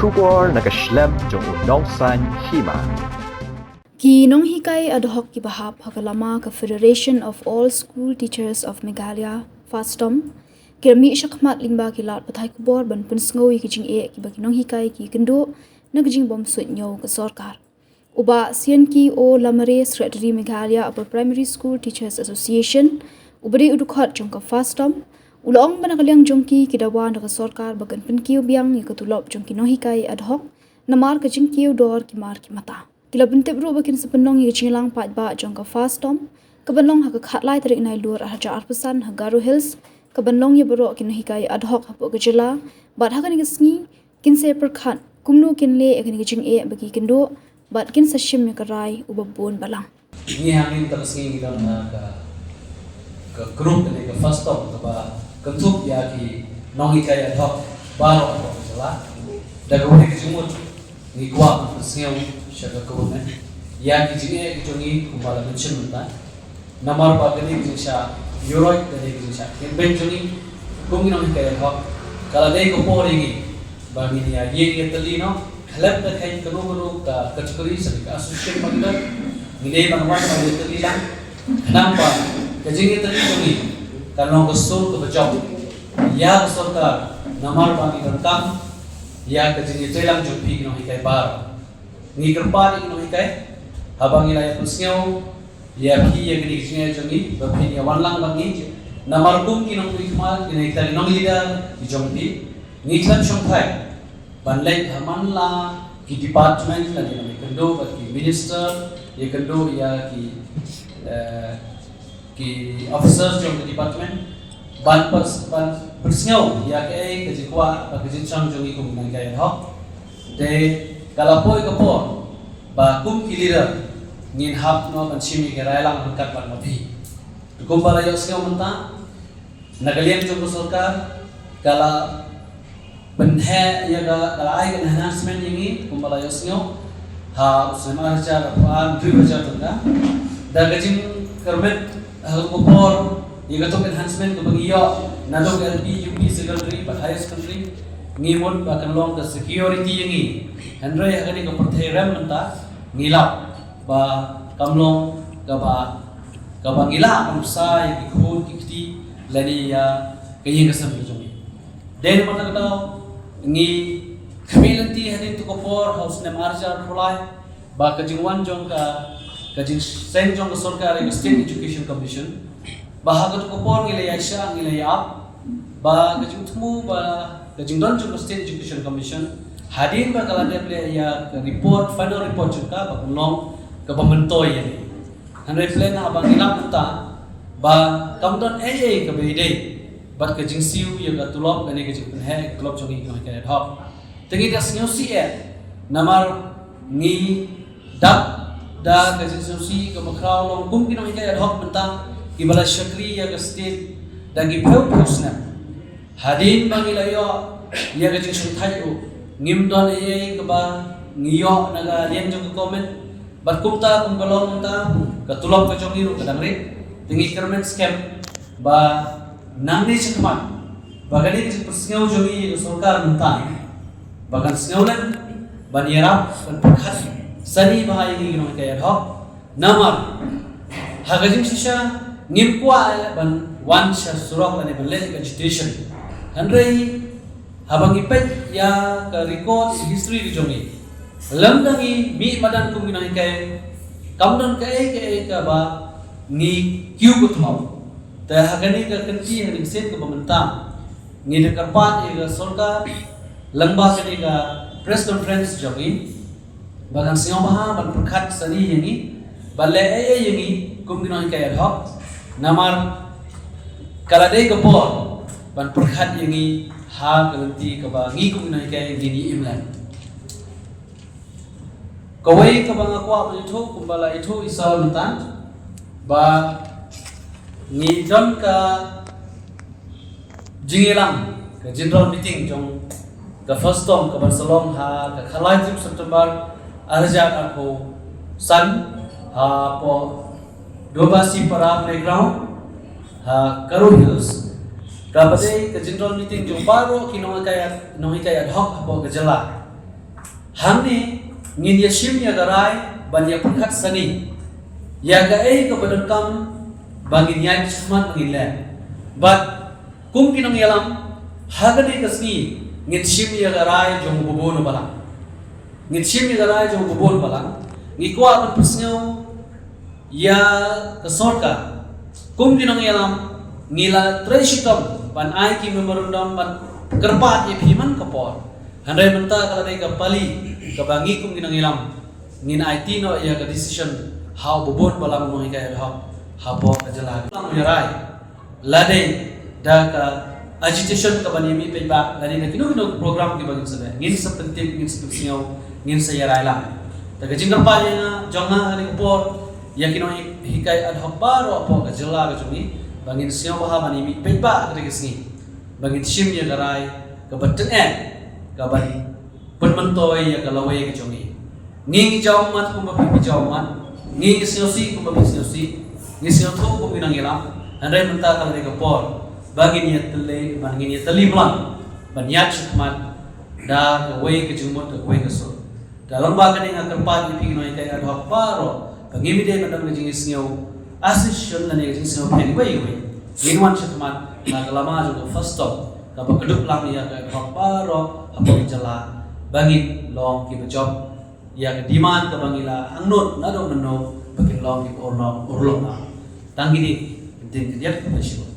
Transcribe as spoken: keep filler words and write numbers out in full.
Khubor na ka shlem jong u Nongsaiñ Hima. Ki nonghikai ad hoc kiba hap ha ka lama ka Federation of All School Teachers of Meghalaya, FASTOM, ki la mih shakhmat lyngba ki lad pathai khubor ban pynsngew ïa ki jingeh kiba ki nonghikai ki kynduh na ka jingbymsuidñiew ka sorkar. U Bah Sianki O Lamare, Secretary Meghalaya Upper Primary School Teachers Association, uba dei u dkhot jong ka FASTOM, u la ong ba na ka liang jong ki, ki dawa na ka sorkar ba kan pynkiew biang ïa ka tulop jong ki nonghikai ad hoc namar ka jingkiew dor ki mar ki mata. Ki la pyntip ruh ba kin sa pynlong ïa ka jingïalang paidbah jong ka FASTOM, ka ban long ha ka khatlai tarik Nailur arhajar arphew san ha Garo Hills, ka ban long ïa baroh ki nonghikai ad hoc hapoh ka jylla, bad ha kane ka sngi kin sa pyrkhat kumno kin leh ïa kane ka jingeh ba ki kynduh, bad kin sa shim ïa ka rai uba bun balang. Ngi hangne mynta ka sngi ngi don ha ka, ka group ne ka FASTOM kaba kynthup ïa ki nonghikai ad hoc baroh hapoh ka jylla. Da kawei ka jingmut ngi kwah ban pynsngew sha ka group ne ïa ki jingeh ki jong ngi kumba la mention mynta. Namar ba kane ka jingshah ïuhroit, kane ka jingshah campaign jong ngi kum ki nonghikai ad hoc, ka la dei ka por ïa ngi ba ngin ïa ïeng ïatylli noh, khlem da kheiñ kano kano ka category, sa ka association ba ngi don, ngi dei ban wan ban ïatylli lang. Khnang ba ka jingïatylli jong ngi kan long ka sur kaba jop ïa ka sorkar, namar ba ngi donkam ïa ka jingïatreilang jong phi ki nonghikai baroh. Ngi kyrpad ïa ki nonghikai, haba ngi la ïa pynsngew ïa phi ïa kine ki jingeh jong ngi, ba phin ïa wan lang bad ngi. Namar kum ki nongmihkhmat, kine kita ki nongleader ki jong phi, ngi khlem shongthait ban leit ha man la ki department, lane ïakynduh bad ki minister, ïakynduh ïa ki, eh, ki officers jong ka department ban pys-, ban pynsngew ïa kaei ka jingkwah bad ka jingshong jong ngi kum ki nonghikai ad hoc. Te ka la poi ka por ba kum ki leader ngin hap noh ban shim ïa ki rai lang ryngkat bad ma phi. Te kumba la ïohsngew mynta, na ka liang jong ka sorkar ka la pynheh ïa ka, ka la ai ka enhancement ïa ngi kumba la ïohsngew ha u snem arhajar arphew ar, hynriew hajar tyngka. Da ka jingkyrmen ha ka por ïa kato ka enhancement kaba ngi ïoh naduh L P, U P, secondary bad higher secondary, ngi mut ba kan long ka security ïa ngi. Hynrei ha kane ka pyrthei rem mynta ngi lap ba kam long kaba, kaba ngi lah ban bsa ïa ki khun ki kti lane ïa ka ïing ka sem ka jong ngi. Dei namar kata ka daw ngi khmih lynti hadien tu ka por ha u snem arhajar arphew lai ba ka jingwan jong ka, ka jingseng jong ka sorkar ïa ka State Education Commission, ba ha katu ka por ngi la ïaishah, ngi la ïa ap ba ka jingthmu ba ka jingdon jong ka State Education Commission hadien ba ka la dep leh ïa ka report, final report jong ka, ba kan long kaba myntoi ïa ngi. Hynrei phi leh na ba ngi lap mynta ba kam don ei ei kaba ïadei bad ka jingsiew ïa ka tulop lane ka jingpynheh ïa ka tulop jong ki nonghikai ad hoc. Te ngi da sngewsih eh namar ngi dap da ka jingsngewsih kaba khraw long kum ki nonghikai ad hoc mynta kiba la shakri ïa ka state da ki phew phew snem. Hadien ba ngi la ïoh ïa ka jingshongthait ruh ngim don ei ei kaba ngi ïoh na ka liang jong ka government. Bad kumta kum ka long mynta ka tulop ka jong ngi ruh ka dang rit. Te ngi kyrmen skhem ba nangne shakhmat ba kane ka jingpynsngew jong ngi ïa ka sorkar mynta ba kan sngewlem ban ïarap ban pyrkhat sani bha ïa ngi ki nonghikai ad hoc. Namar ha ka jingshisha ngim kwah eh ban wan sha surok lane ban leh ka agitation. Hynrei haba ngi peit ïa ka record history ka jong ngi, lymda ngi mih madan kum ki nonghikai kam don kaei kaei kaba ngi kiew kutmau. Te ha kane ka kynti, ha kane ka sien kaba mynta ngi da kyrpad ïa ka sorkar lyngba kane ka press conference jong ngi ba kan sngewbha ban pyrkhat sani ïa ngi, ban leh ei ei ïa ngi kum ki nonghikai ad hoc. Namar ka la dei ka por ban pyrkhat ïa ngi ha ka lynti kaba ngi kum ki nonghikai ngin ïa im lem. Kawei kaba nga kwah ban ïathuh kumba la ïathuh i Sir mynta ba ngi don ka jingïalang ka general meeting jong ka FASTOM kaban sa long ha ka khatlai tarik September arhajar arphew san hapoh Dobasi Para Playground ha Garo Hills. Kaba dei ka general meeting jong baroh ki nonghikai, nonghikai ad hoc hapoh ka jylla. Hangne ngin ïa shim ïa ka rai ban ïa pyrkhat sani ïa kaei kaba donkam ba ngin ïa shim ban ngin leh. Bad kum ki nongïalam, ha kane ka sngi ngin shim ïa ka rai jong u babun u balang. Ngin shim ïa ka rai jong u babun u balang. Ngi kwah ban pynsngew ïa ka sorkar. Kum ki nongïalam, ngi la trei shitom ban ai ki memorandum ban kyrpad ïa phi man ka por. Hynrei mynta ka la dei ka pali kaba ngi kum ki nongïalam ngin aiti noh ïa ka decision ha u babun u balang u nonghikai ad hoc hapoh ka jylla. Ka long ïa rai lane da ka agitation kaba ngin ïa mih paidbah lane da kino kino program kiba ngin sa leh, ngin sa pyntip, ngin sa pynsngew, ngin sa ïa rai lang. Da ka jingkyrpad ïa nga, jong nga ha kane ka por, ïa ki nonghikai ad hoc baroh hapoh ka jylla ka jong ngi ba ngin sngewbha ban ïa mih paidbah ha kane ka sngi ba ngin shim ïa ka rai kaba tyngeh, kaban pynmyntoi ïa ka lawei ka jong ngi. Ngi ngi jaw ummat kumba phi phi jaw ummat. Ngi ngi sngewsih kumba phi sngewsih. Ngi sngewthuh kumba ngi nang ïalam. Hynrei mynta ka la dei ka por ba ngin ïa tylli, ba ngin ïa tylli blan ban ïaid shakhmat da kawei ka jingmut, da kawei ka sur. Da long ba kane nga kyrpad ïa phi ki nonghikai ad hoc baroh ba ngim dei ban don ka jingsngew association lane ka jingsngew pyrshah wei wei. Ngin wan shakhmat na ka lama jong ka FASTOM kaba kdup lang ïa ka ad hoc baroh hapoh ka jylla ba ngin long kiba jop ïa ka demand kaba ngi la angnud naduh mynno ba kin long kiba urlong urlong. Tang kine ki ktien khyndiat, khublei shibun.